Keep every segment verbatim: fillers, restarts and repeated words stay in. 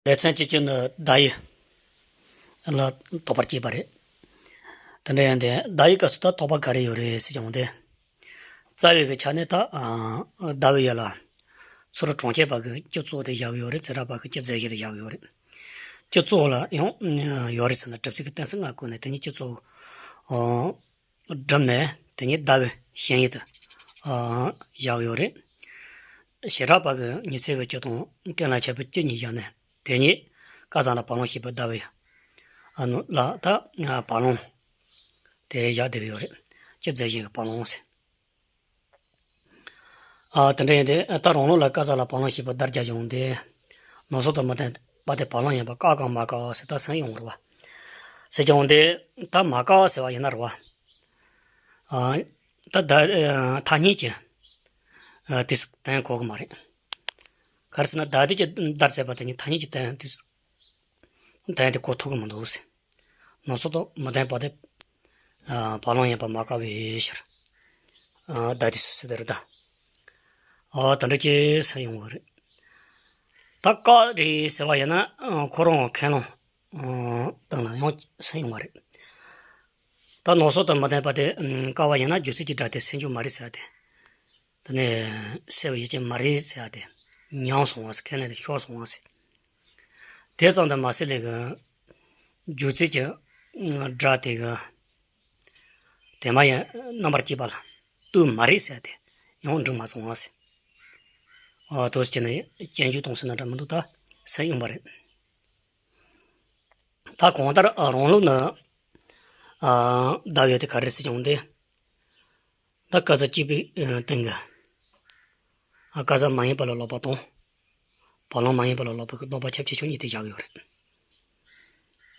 ལེ་ཚན་བཅུ་གཅིག་ནི་ཟླ་ཡི་ལ་དོགས་པར་སྐྱེས་པ་རེད། དེ་འདྲ་ཡིན་ཏེ་ཟླ་ཡི་སྐབས་སུ་ད་དོགས་པ་ག་རེ་ཡོད་རེད་ཟེར་ཀྱང་དེ། རྩ་བའི་གི་ཆ་ནས་ད་ཟླ་བའི་ཡུལ་ལ་ཚུ་རོལ་གྲོང་ཁྱེར་པ་གི་སྤྱི་གཙོ་དེ་བཞག་ཡོད་རེད། ཚེ་རབས་པ་གི་སྤྱི་རྫས་གཞི་དེ་བཞག་ཡོད་རེད། སྤྱི་གཙོ་ལ་ཡང་ཡོད་རེད་ཟེར་ན་གྲུབ་ཚུལ་གྱི་གཏན་ཚིགས་ལྔ་བཀོད་ནས་དེ་ཉིད་སྤྱི་གཙོ་སྒྲུབ་ནས་དེ་ཉིད་ཟླ་བའི་ཞེན་ཡུལ་དུ་བཞག་ཡོད་རེད། བྱེ་བྲག་པ་གི་ཉི་ཚེ་བའི་སྤྱི་དང་ཀུན་ལ་ཁྱབ་པའི་སྤྱི་གཉིས་བཞག་ནས་དེ་ཉིད་བཀའ་སྩལ་ལ་བར་ལམ་ཞེས་པའི་ཟླ་བའི་ཨ་ནི་ལ་ད་བར་ལམ་དེ་བཞག་བསྡད་ཡོད་རེད། སྤྱི་རྫས་གཞན་གྱི་བར་ལམ་ཟེར། ཨ་དེ་འདྲ་ཡིན་ཏེ་ད་རང་ལུགས་ལ་བཀའ་སྩལ་ལ་བར་ལམ་ཞེས་པའི་བརྡ་རྒྱག་ཡོང་དེ། ནང་གསེས་དང་མི་ལྡན་པ་དེ་བར་ལམ་ཡིན་པ་བཀག་གམ་མ་བཀག་ཟེར་ད་སེམས་ཡོང་རེད་བ། ཟེར་ཀྱང་དེ་ད་མ་བཀག་ཟེར་བ་ཡིན་ན་རེད་བ། ཨ་ད་ད་ཐ་སྙད་ཀྱི་ཨ་དེ་དོན་གོ་གི་མ་རེད། ག་རེ་ཟེར་ན་ད་ལྟའི་གི་བརྡ་བརྩེགས་པ་དེ་ཉིད་ཐ་སྙད་ཀྱི་དོན་དེ་དོན་དེ་གོ་ཐུབ་ཀྱི་མི་འདུག་ཟེར། ནང་གསེས་དང་མི་ལྡན་པ་དེ་ཨ་བར་ལམ་ཡིན་པ་མ་བཀག་པའི་ཕྱིར། ཨ་ད་དེ་སུ་ཟེར་དེ་རེད་ད། ཨ་དེ་འདྲ་ཅིག་སེམས་ཡོང་གི་རེད། ད་བཀག་རེད་ཟེར་བ་ཡིན་ན་ཨ་ཁོ་རང་ཁས་བླངས་ཨ་བཏང་ན་ཡང་སེམས་ཡོང་བ་རེད། ད་ནང་གསེས་དང་མི་ལྡན་པ་དེ་ཨ་བཀག་པ་ཡིན་ན་སྒྱུ་རྩལ་གྱི་སྒྲ་དེ་སེལ་རྒྱུ་མ་རེད་ཟེར་ཏེ། དེ་ནས་སེལ་བའི་ཡུལ་ཅན་མ་རེད་ཟེར་ཏེ། ཉམས་སོང་བ་ཟེར་ཁས་ལེན་དེ་ཤོར་སོང་བ་ཟེར། དེ་ཙམ་དུ་མ་ཟད་ལས་གི་སྒྱུ་རྩལ་གྱི་སྒྲ་དེ་གི་དེ་མ་ཡིན་རྣམ་པར་དཔྱད་པ་ལ་ལྟོས་མ་རེད་ཟེར་ཏེ་ཡང་འགྲིག་མ་སོང་བ་ཟེར། ཨ་དོ་ཟེར་ནས་སྐྱོན་བརྗོད་གཏོང་སྲིད་ན་འདྲ་མི་འདུག་ད་སེམས་ཡོང་བ་རེད། ད་གང་ལྟར་ཨ་རང་ལུགས་ནི་ཨ་ཟླ་བའི་ཡུལ་དེ་ག་རེ་ཟེར་ཀྱང་དེ། ད་བཀའ་སྩལ་སྤྱི་པའི་སྟེང་གི་ཨ་བཀའ་སྩལ་མ་ཡིན་པ་ལ་ལོག་པ་དང་། བར་ལམ་མ་ཡིན་པ་ལ་ལོག་པའི་ལྡོག་པ་ཁྱབ་ཆེ་ཆུང་གཉིས་དེ་བཞག་ཡོད་རེད།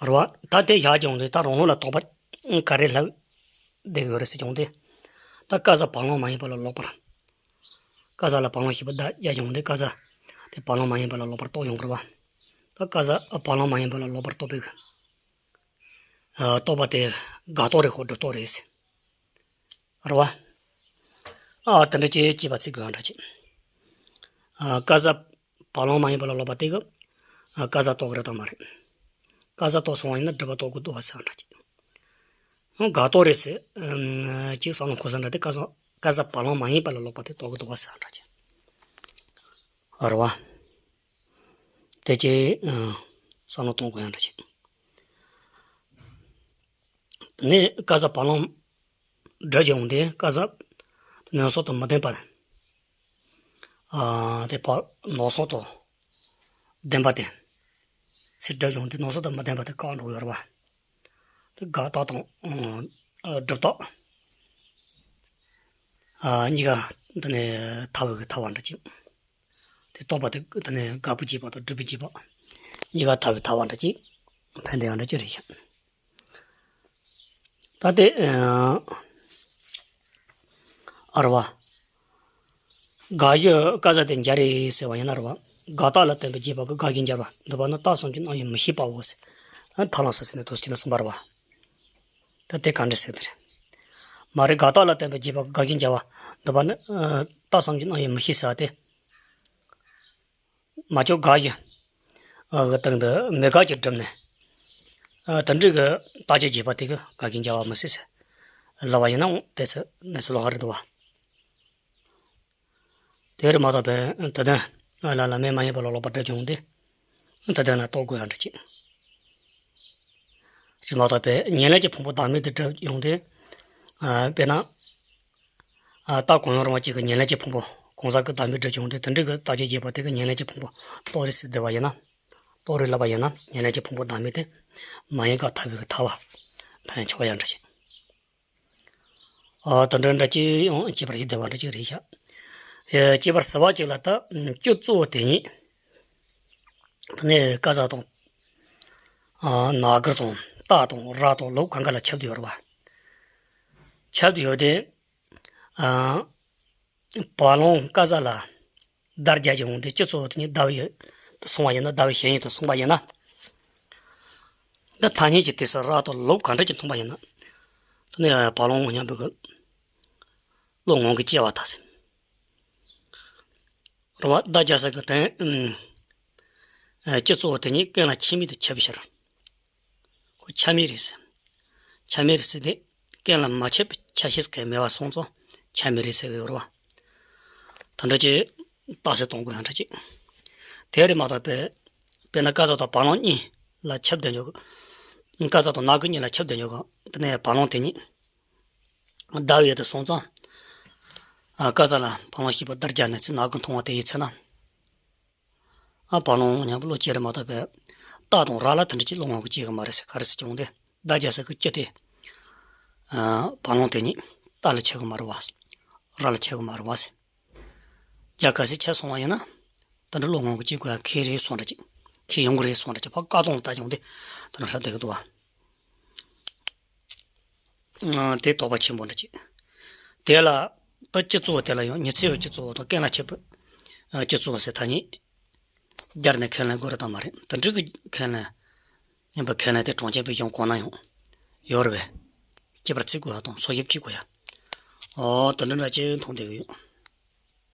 རེད་བ། ད་དེ་བཞག་ཀྱང་དེ་ད་རང་ལུགས་ལ་དོགས་པ་ག་རེ་ལྷག་བསྡད་ཡོད་རེད་ཟེར་ཀྱང་དེ། ད་བཀའ་སྩལ་བར་ལམ་མ་ཡིན་པ་ལ་ལོག་པར། བཀའ་སྩལ་ལ་བར་ལམ་ཞེས་པའི་བརྡ་རྒྱག་ཀྱང་དེ་བཀའ་སྩལ་དེ་བར་ལམ་མ་ཡིན་པ་ལ་ལོག་པར་རྟོགས་ཡོང་གི་རེད་བ། ད་བཀའ་སྩལ་བར་ལམ་མ་ཡིན་པ་ལ་ལོག་པར་རྟོགས་པའི་ཨ་རྟོགས་པ་དེ་དགག་རྟོག་རེད་ཁོ་སྒྲུབ་རྟོག་རེད། རེད་བ། ཨ་དེ་འདྲ་ཅིག་དཔྱད་པ་ཚིག་དགོས་ཡ་འདྲ་ཅིག་ཨ་བཀའ་སྩལ་བར་ལམ་མ་ཡིན་པ་ལ་ལོག་པ་དེ་གི་ཨ་བཀའ་སྩལ་རྟོགས་ཀྱི་རེད་དམ་མ་རེད། བཀའ་སྩལ་རྟོགས་སོང་བ་ཡིན་ན་སྒྲུབ་པ་རྟོགས་ཀྱི་འདུག་བ་ཟེར་ཡ་འདྲ་ཅིག་ཨང་དགག་རྟོག་རེད་ཟེར། ཨམ་ཅིག་བསམ་བློ་འཁོར་ས་འདྲ་དེ་བཀའ་སྩལ་བཀའ་སྩལ་བར་ལམ་མ་ཡིན་པ་ལ་ལོག་པ་དེ་རྟོགས་ཀྱི་འདུག་བ་ཟེར་ཡ་འདྲ་ཅིག་རེད་བ། དེ་ཅིག་ཨ་བསམ་བློ་གཏོང་དགོས་ཡ་འདྲ་ཅིག་ནས་བཀའ་སྩལ་བར་ལམ་སྒྲུབ་ཀྱང་དེ་བཀའ་སྩལ་ནང་གསེས་དང་མི་ལྡན་པ། ཨ་དེ་བར་ནང་གསེས་དང་ལྡན་པ་དེ། ཚིག་སྒྲུབ་ཀྱང་དེ་ནང་གསེས་དང་མི་ལྡན་པ་དེ་བཀག་འགྲོ་ཡོད་རེད་བ། དེ་དགག་རྟགས་དང་ཨ་སྒྲུབ་རྟགས་ཨ་གཉིས་ཀ་འདི་ནས་ཐལ་བའི་ཐལ་བ་འདྲ་ཅིག་དེ་རྟོགས་པ་དེ་དེ་ནས་དགག་པའི་རྗེས་དཔག་དང་སྒྲུབ་པའི་རྗེས་དཔག་གཉིས་ཀ་ཐལ་བའི་ཐལ་བ་འདྲ་ཅིག་ཕན་བདེ་བ་འདྲ་ཅིག་རེད་ཤག་ད་དེ་ཨ་རེད་བ། དགག་གཞི་བཀའ་སྩལ་དེ་འཇལ་རེད་ཟེར་བ་ཡིན་ན་རེད་བ། དགག་རྟགས་ལ་བརྟེན་པའི་རྗེས་དཔག་གི་དགག་གཞི་འཇལ་བ་འདི་པ་ནི་རྟགས་གསུམ་གྱི་རྣམ་དབྱེ་མི་ཤེས་པའོ་ཟེར། ཨ་ཐལ་ལ་ཟེར་ཟེར་ནས་དུ་ཟེར་ནས་གསུངས་པ་རེད་བ། ད་དེ་ག་འདྲ་ཟེར་དེ་རེད། མ་རེད་དགག་རྟགས་ལ་བརྟེན་པའི་རྗེས་དཔག་གི་དགག་གཞི་འཇལ་བ་འདི་པ་ནི་ཨ་རྟགས་གསུམ་གྱི་རྣམ་དབྱེ་མི་ཤེས་ཟེར་བ་དེ། མ་བཅོས་དགག་གཞི། ཨ་གི་སྟེང་དུ་མེད་དགག་གི་སྒྲུབ་ནས། ཨ་དེ་འདྲའི་གི་རྟགས་ཆོས་རྗེས་དཔག་དེ་གི་དགག་གཞི་འཇལ་བ་མི་སྲིད་ཟེར། ལབ་པ་ཡིན་ན་དེ་ཚོ་གནས་ཚུལ་ལོགས་ཀ་རེད་འདུག་བ། དེ་རེད་མ་གཏོགས་པའི་དེ་དོན་ལ་ལ་མེ་མ་ཡིན་པ་ལ་ལོག་པར་སྒྲུབ་ཀྱང་དེ། དེ་དོན་ལ་རྟོགས་དགོས་ཡ་འདྲ་ཅིག་རེད་མ་གཏོགས་པའི་ཉེར་ལེན་གྱི་ཕུང་པོ་བདག་མེད་དུ་སྒྲུབ་ཀྱང་དེ། ཨ་དཔེར་ན། ཨ་རྟགས་གང་ཡང་རུང་བ་གཅིག་གི་ཉེར་ལེན་གྱི་ཕུང་པོ་གང་ཟག་གི་བདག་མེད་སྒྲུབ་ཀྱང་དེ་དེ་འདྲའི་གི་རྟགས་ཆོས་རྗེས་དཔག་དེ་གི་ཉེར་ལེན་གྱི་ཕུང་པོ་རྟོགས་རེད་ཟེར་བསྡད་པ་ཡིན་ན། རྟོགས་རེད་ལབ་པ་ཡིན་ན་ཉེར་ལེན་གྱི་ཕུང་པོ་བདག་མེད་དེ། མ་ཡིན་དགག་ཐལ་བའི་གི་ཐལ་བ་ཕན་ཆོག་ཡ་འདྲ་ཞིག་ཨ་དེ་འདྲ་འདྲ་ཅིག་ཡང་སྐྱེས་པར་ཞིག་བསྡད་པ་འདྲ་ཅིག་རེད་ཤག་ཨེ་སྐྱེས་པར་ཟེར་བ་ཅིག་ལ་ད་སྤྱི་གཙོ་བོ་དེ་ཉིད། དེ་ནས་བཀའ་སྩལ་དང་། ཨ་རྣ་གར་དང་རྟ་དང་ར་དང་ལུག་གང་ག་ལ་ཁྱབ་བསྡད་ཡོད་རེད་བ། ཁྱབ་བསྡད་ཡོད་དེ། ཨ་བར་ལམ་བཀའ་སྩལ་ལ་བརྡ་རྒྱག་ཀྱང་དེ་སྤྱི་གཙོ་བོ་དེ་ཉིད་ཟླ་བའི་ཡུལ་དུ་སོང་བ་ཡིན་ན་ཟླ་བའི་ཞེན་ཡུལ་དུ་སོང་བ་ཡིན་ན། འདི་ཐ་སྙད་ཀྱི་དུས་སུ་ར་དང་ལུག་གང་འདྲ་ཅིག་མཐོང་པ་ཡིན་ན། དེ་ནས་བར་ལམ་སྙམ་པའི་གི་བློ་ངང་གིས་སྐྱེ་བ་དང་ཟེར། རེད་བ། བརྡ་རྒྱག་ས་གི་དོན། ཨུམ། ཨ་སྤྱི་གཙུག་དེ་ཉིད་རྐན་ལ་ཆད་མེད་དུ་ཆད་པའི་ཕྱིར། ཁོ་ཆད་མེད་རེད་ཟེར། ཆད་མེད་རེད་ཟེར་ཏེ། རྐན་ལ་མ་ཆད་པའི་ཆད་ཤེས་གལ་མེད་པ་སོང་ཙང་ཆད་མེད་རེད་ཟེར་གི་ཡོད་རེད་བ། དེ་འདྲ་ཅིག་རྟགས་གསལ་གཏོང་དགོས་ཡ་འདྲ་ཅིག་དེ་རེད་མ་གཏོགས་པའི། དཔེར་ན་དཀར་གསལ་དང་བ་ལང་གཉིས་ལ་ཆད་བསྡད་འཇོག་གི། དཀར་གསལ་དང་ནག་གི་གཉིས་ལ་ཆད་བསྡད་འཇོག་གི། དེ་ནས་བ་ལང་དེ་ཉིད་བརྡར་ཡོད་དུ་སོང་ཙང་། ཨ་དཀར་གསལ་ལ་བ་ལང་ཞེས་པ་བརྡར་བརྒྱབ་ནས་ཚེ་ནག་གི་མཐོང་བ་དེ་ཡི་ཚེ་ན། ཨ་བ་ལང་མཉམ་པོ་བློ་སྐྱེ་རེད་མ་གཏོགས་པའི། རྟ་དང་ར་ལ་དེ་འདྲ་ཅིག་བློ་ངོ་གི་སྐྱེ་གི་མ་རེད་ཟེར། ག་རེ་ཟེར་གྱི་འོང་དེ་བརྡར་བརྒྱབ་ས་གི་སྐྱེ་དེ། ཨ་བ་ལང་དེ་ཉིད་རྟ་ལ་ཆད་གི་མ་རེད་བ། ར་ལ་ཆད་གི་མ་རེད་བ་ཟེར། རྒྱ་གལ་སྲིད་ཆད་སོང་བ་ཡིན་ན། དེ་འདྲ་བློ་ངོ་གི་སྐྱེ་དགོས་ཡ་ཁེལ་རེད་སོང་འདྲ་ཅིག་ཁེལ་ཡོང་གི་རེད་སོང་འདྲ་ཅིག་ཕར་བཀག་སྡོམ་ལྟ་བྱུང་དེ་དེ་འདྲ་ལྷབ་བསྡད་གི་འདུག་བ། དེ་དོགས་པ་ཆེན་པོ་འདྲ་ཅིག་དེ་ལ་ད་སྤྱི་གཙུག་དེ་ལ་ཡང་ཉི་ཚེ་བའི་སྤྱི་གཙུག་དང་རྐན་ལ་ཆད་པའི་སྤྱི་གཙུག་ཟེར་ཐ་སྙད་སྦྱར་ནས་ཁས་ལེན་དགོས་རེད་དམ་མ་རེད། དེ་འདྲ་གི་ཁས་ལེན་ཡིན་པ་ཁས་ལེན་དེ་གྲངས་ཅན་པའི་གཞུང་གང་ན་ཡང་ཡོད་རེད་པས། སྐྱེས་པར་བརྩི་དགོས་ཡ་དང་འཚོལ་ཞིབ་བྱེད་དགོས་ཡ། ཨོ་དེ་འདྲ་འདྲ་ཅིག་མཐོང་བསྡད་ཀྱི་ཡོད།